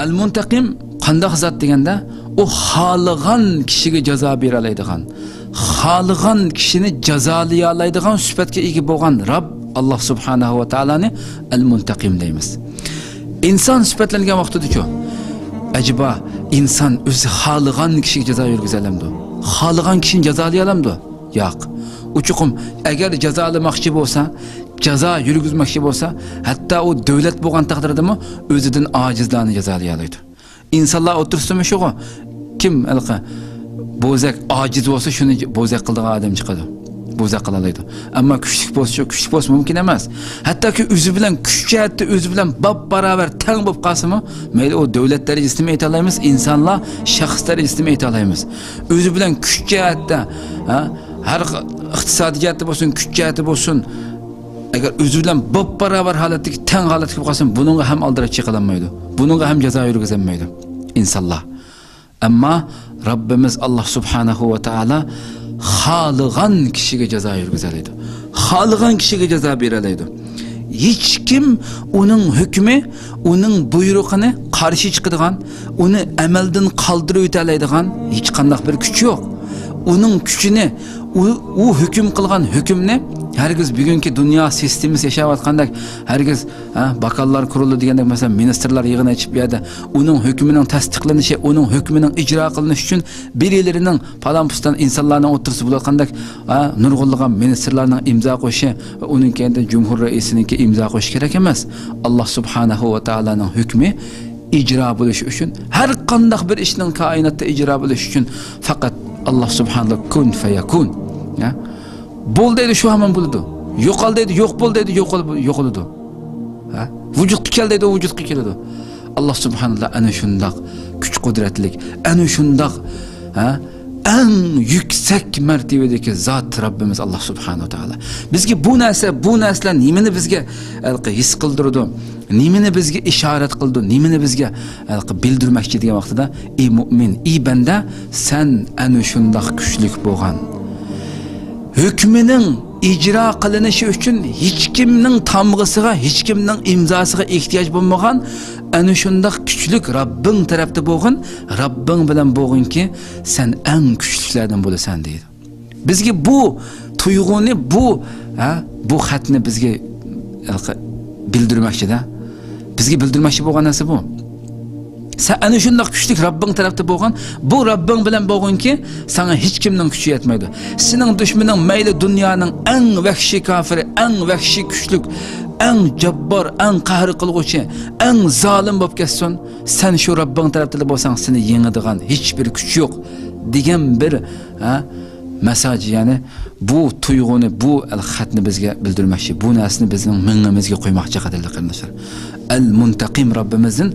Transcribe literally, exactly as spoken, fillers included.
ئەل مۇنتەقىم قانداق زات دېگەندە، ئۇ خالىغان كىشىگە جازا بېرەلەيدىغان، خالىغان كىشىنى جازالىيالايدىغان سۈپەتكە ئىگە بولغان رەب ئاللا سۇبھانەھۇ ۋە تائالانى ئەل مۇنتەقىم دەيمىز. ئىنسان سۈپەتلەنگەن ۋاقتىدىچۇ؟ ئەجەبا، ئىنسان ئۆزى خالىغان كىشىگە جازا يۈرگۈزەلەمدۇ؟ خالىغان كىشىنى جازالىيالامدۇ؟ ياق. ئۇ چوقۇم ئەگەر جازالىماقچى بولسا، جازا يۈرگۈزمەكچى بولسا، ھەتتا ئۇ دۆلەت بولغان تەقدىردىمۇ ئۆزىدىن ئاجىزلارنى جازالىيالايدۇ. ئىنسانلار ئوتتۇرىسىدىمۇ شۇغۇ، كىم ھېلىقى بوزەك ئاجىز بولسا، شۇنى بوزەك قىلىدىغان ئادەم چىقىدۇ. بوزەك قىلالايدۇ. ئەمما كۈچلۈك بولسا، كۈچلۈك بولسا مۇمكىن ئەمەس. ھەتتاكى ئۆزى بىلەن كۈچ جەھەتتە ئۆزى بىلەن باپ باراۋەر تەڭ بولۇپ قالسىمۇ، مەيلى ئۇ دۆلەت دەرىجىسىدىمۇ ئېيتالايمىز، ئىنسانلار شەخس دەرىجىسىدىمۇ ئېيتالايمىز. ئۆزى بىلەن كۈچ جەھەتتە، ھە، ھەر ئىقتىسادىي جەھەتتە بولسۇن، كۈچ جەھەتتە بولسۇن، ئەگەر ئۆزى بىلەن باپ باراۋەر ھالەتتىكى، تەڭ ھالەتتە بولۇپ قالسا، بۇنىڭغا ھەم ئالدىراش چېقىلالمايدۇ. بۇنىڭغا ھەم جازا يۈرگۈزەلمەيدۇ ئىنسانلار. ئەمما رەببىمىز ئاللا سۇبھانەھۇ ۋە تائالا خالىغان كىشىگە جازا يۈرگۈزەلەيدۇ. خالىغان كىشىگە جازا بېرەلەيدۇ. ھېچكىم ئۇنىڭ ھۆكمى، ئۇنىڭ بۇيرۇقىنى قارشى چىقىدىغان، ئۇنى ئەمەلدىن قالدۇرۇۋېتەلەيدىغان ھېچقانداق بىر كۈچ يوق. ئۇنىڭ كۈچىنى، ئۇ، ئۇ ھۆكۈم قىلغان ھۆكۈمنى ھەرگىز بۈگۈنكى دۇنيا سىستېمىسى ياشاۋاتقاندەك، ھەرگىز، ھە، باكاللار قۇرۇلى دېگەندەك، مەسىلەن، مىنىستىرلار يىغىنى ئېچىپ، بۇ يەردە ئۇنىڭ ھۆكمىنىڭ تەستىقلىنىشى، ئۇنىڭ ھۆكمىنىڭ ئىجرا قىلىنىشى ئۈچۈن بىرىلىرىنىڭ پالان-پۇستان ئىنسانلارنىڭ ئوتتۇرىسىدا بولۇۋاتقاندەك، ھە، نۇرغۇنلىغان مىنىستىرلارنىڭ ئىمزا قويۇشى، ئۇنىڭ كەينىدىن جۇمھۇر رەئىسىنىڭكى ئىمزا قويۇشى كېرەك ئەمەس. ئاللا سۇبھانەھۇ ۋە تائالانىڭ ھۆكمى ئىجرا بولۇشى ئۈچۈن، ھەر قانداق بىر ئىشنىڭ كائىناتتا ئىجرا بولۇشى ئۈچۈن پەقەت ئاللا سۇبھانەھۇ كۇن فەيەكۇن. ھە؟ بول دەيدۇ، شۇ ھامان بولىدۇ. يوقال دەيدۇ، يوق بول دەيدۇ، يوقال-، يوقىلىدۇ. ھە؟ ۋۇجۇدقا كەل دەيدۇ، ۋۇجۇدقا كېلىدۇ. ئاللا سۇبھانەللا ئەنە شۇنداق كۈچ قۇدرەتلىك، ئەنە شۇنداق، ھە؟ ئەڭ يۈكسەك مەرتىۋىدىكى زات رەببىمىز ئاللا سۇبھانەھۇ ۋە تائالا. بىزگە بۇ نەرسە، بۇ نەرسىلەر نېمىنى بىزگە ھېلىقى ھېس قىلدۇرىدۇ؟ نېمىنى بىزگە ئىشارەت قىلىدۇ؟ نېمىنى بىزگە ھېلىقى بىلدۈرمەكچى دېگەن ۋاقتىدا، ئى مۇئمىن، ئى بەندە، سەن ئەنە شۇنداق كۈچلۈك بولغان، ھۆكمىنىڭ ئىجرا قىلىنىشى ئۈچۈن ھېچكىمنىڭ تامغىسىغا، ھېچكىمنىڭ ئىمزاسىغا ئېھتىياج بولمىغان، ئەنە شۇنداق كۈچلۈك رەببىڭ تەرەپتە بولغىن، رەببىڭ بىلەن بولغىنكى، سەن ئەڭ كۈچلۈكلەردىن بولىسەن، دەيدۇ. بىزگە بۇ تۇيغۇنى، بۇ، ھە، بۇ خەتنى بىزگە ھېلىقى بىلدۈرمەكچىدە. بىزگە بىلدۈرمەكچى بولغان نەرسە بۇ. سەن ئەنە شۇنداق كۈچلۈك رەببىڭ تەرەپتە بولغان، بۇ رەببىڭ بىلەن بولغىنكى، ساڭا ھېچكىمنىڭ كۈچى يەتمەيدۇ. سېنىڭ دۈشمىنىڭ مەيلى دۇنيانىڭ ئەڭ ۋەھشىي كافىرى، ئەڭ ۋەھشىي كۈچلۈك، ئەڭ جاببار، ئەڭ قەھر قىلغۇچى، ئەڭ زالىم بولۇپ كەتسۇن، سەن شۇ رەببىڭ تەرەپتىلا بولساڭ، سېنى يېڭىدىغان ھېچبىر كۈچ يوق، دېگەن بىر، ھە، مەساج، يەنى بۇ تۇيغۇنى، بۇ خەتنى بىزگە بىلدۈرمەكچى، بۇ نەرسىنى بىزنىڭ مېڭىمىزگە قويماقچى، قەدىرلىك قېرىنداشلار. ئەل مۇنتەقىم رەببىمىزدىن